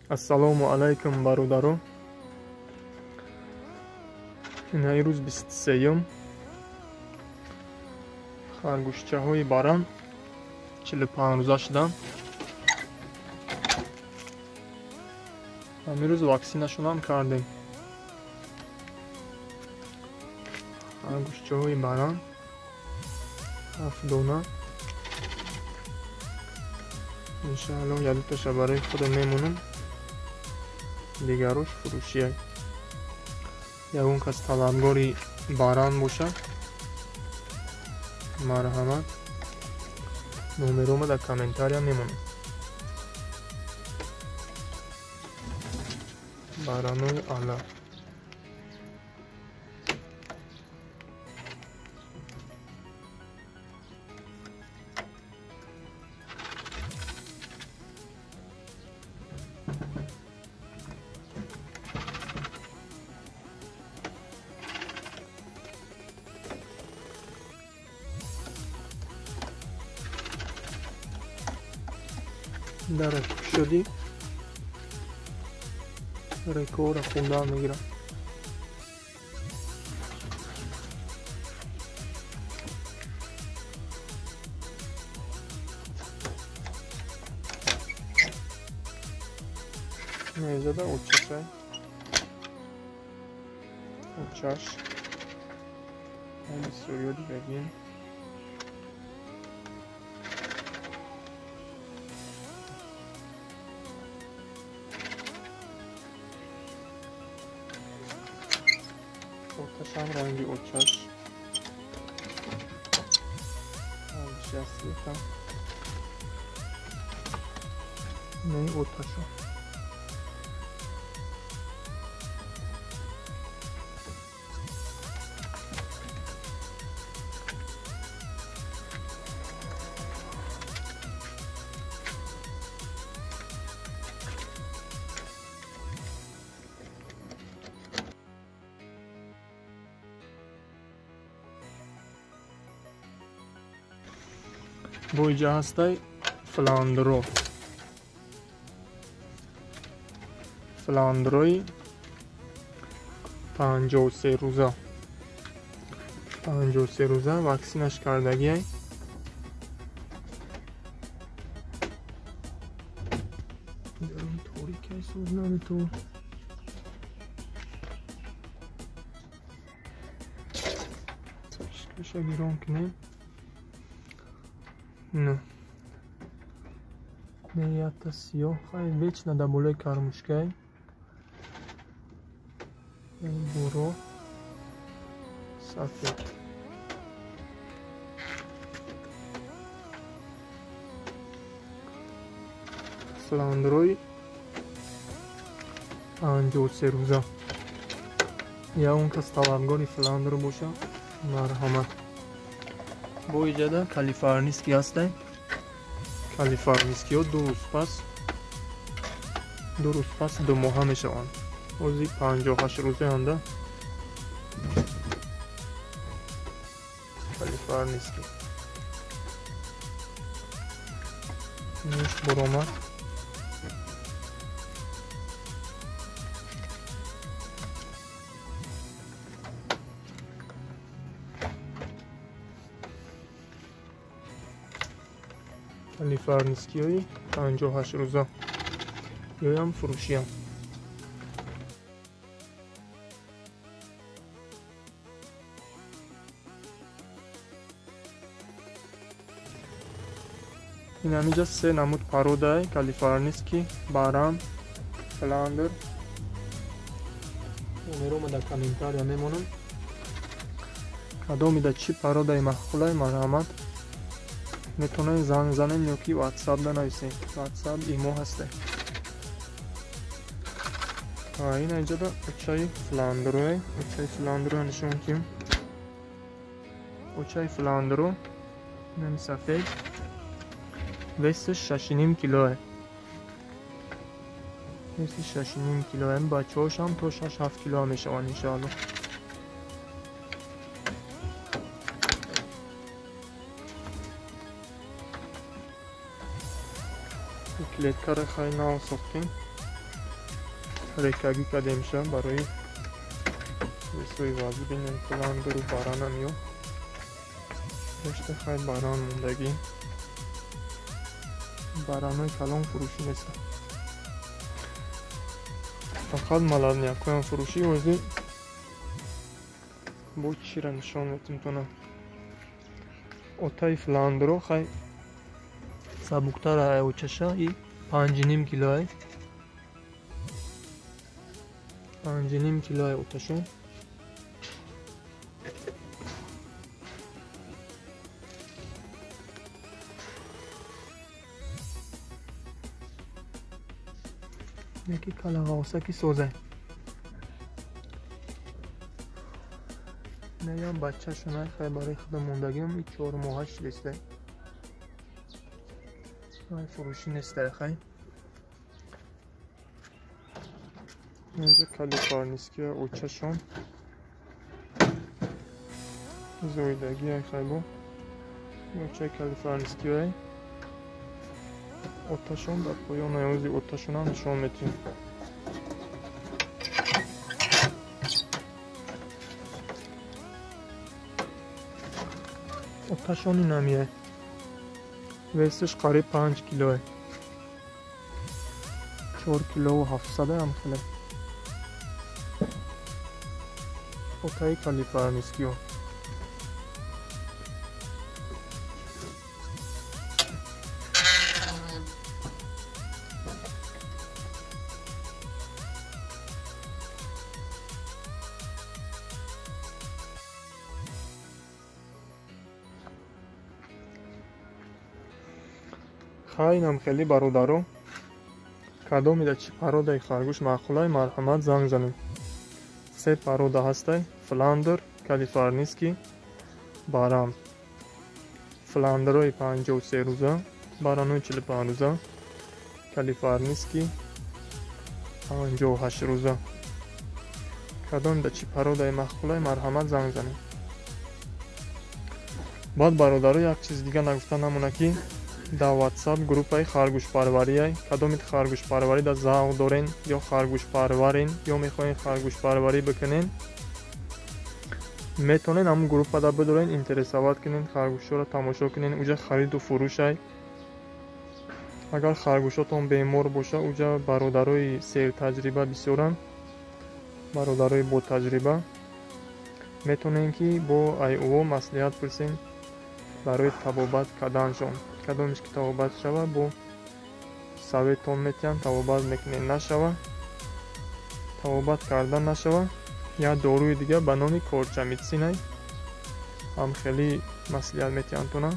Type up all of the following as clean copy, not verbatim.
Ассалому алайкум бародаро. Ина ирӯз 23-юм. Харгӯшчаҳои баран 45 рӯза шуданд. Ҳамин рӯз ваксинашонам кардем. Харгӯшчаҳои баран 7 дона. Иншааллоҳ як дуташа барои худам мемонам. Дигарош фурӯшия. Ягон кас талабгори баран бошад, марҳамат, номерома дар комментария мемонам. Баранои ала. Дара кушодӣ рекора хундан мегирам. Мезада очашай. Очаш. Бисёриё дидагин. Оташам ранги очаш. Не оташа. Бо иҷа ҳастай фландро. Фландрои 53 рӯза. 53 рӯза ваксинаш кардагиай. Дарун торикай соз наметор. Каша гирон кунем. Не. Не ята сиёҳ, хай вечно дар болои кармушкай. Буро сафед. Фландрои 53 рӯза. Ягон кас талабгори фландро боша, марҳамат. Бо иҷада калифорнийский ҳастай. Калифорнийскиҳо ду рӯз пас 2 моҳа мешаванд. Ҳозир 58 рӯзаанда. Калифорнийский. Нӯш буромад. Калифорнийскиҳои 58 рӯза. Ёям фурӯшиям. Ин ҳаминҷа се намуд пародай: калифорнийский, баран, фландер. Номерома дар комментария мемонам. Кадомида чӣ пародаи маъқулай, марҳамат, метавонед занг занем ё ки ватсап нанависем. Ватсап имо ҳасте. Ин инҷода очаи фландроe. Очаи фландро нишон кунем. Очаи фландро нами сафед. Весаш 6,5 килое. Веси 6,5 килое. Бачаҳошам то 6-7 кило мешаванд иншоаллоҳ. Клеткаро хай нав сохтем. рекагӣ кардемша барои весои вазӣ. Бинем фландеру баранам ё дошта хай баран мондагӣ. Баранои калон фурӯшӣ неста, фақат молоднякоям фурӯшӣ. Ҳозир бо чира нишон метимтона. Отаи фландро хай сабуктар ай очаша и 5,5 килоай, 5,5 килоай оташон. Яки калағосаки созай. Наям бачашонай хай барои худо мондагиам и 4 моҳа шидестай. Ай фурӯшӣ нестай хай. Инҷа калифорнийския очашон зоидагӣ ай хай бо очаи калифорнийскиай. Оташон дар поён ози оташонам нишон метиҳем. Оташон инамие. Весиш қариб 5 килое. 4 килову 700 ам хеле. Отаи калифорнийскио. Хайнам хеле бародаро, кадомида чӣ пародаи харгӯш маъқулай, марҳамат занг занед. 3 парода ҳастай: фландер, калифорнийский, баран. Фландерои 53 рӯза, баранои 45 рӯза, калифорнийский 58 рӯза. Кадомида чӣ пародаи маъқулай, марҳамат занг занед. Баъд бародаро як чиз дига нагуфта намона ки дар WhatsApp группаи харгӯшпарварие. Кадомит харгӯшпарварӣ дар завқ дорен ё харгӯшпарварен ё мехоҳен харгӯшпарварӣ бикунен, метавонен ҳамун группада бидорен, интересоват кунен, харгӯшҳоро тамошо кунен. Уҷа хариду фурӯшай. Агар харгӯшотон бемор боша, уҷа бародарои сертаҷриба бисёранд, бародарои ботаҷриба. Метавонен ки бо айо маслиҳат пурсен барои табобат карданшон. Кадомиш ки табобат шава, бо советон метиҳанд, табобат мекунед. Нашава, табобат кардан нашава, як доруи дига ба номи корчамитсинай ҳам хеле маслиҳат метиҳанд тона.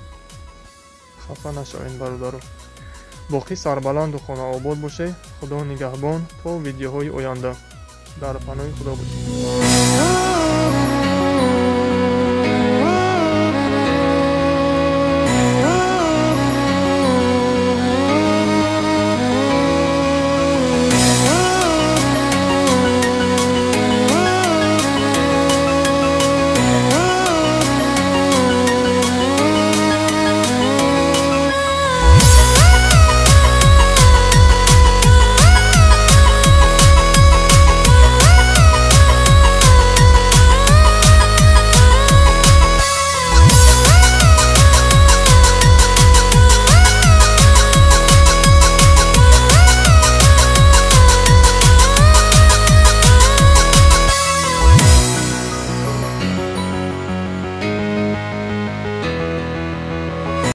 Хафа нашавед бародаро. Боқӣ сарбаланду хонаобод бошед. Худо нигаҳбон то видеоҳои оянда. Дар паноҳи Худо бошед.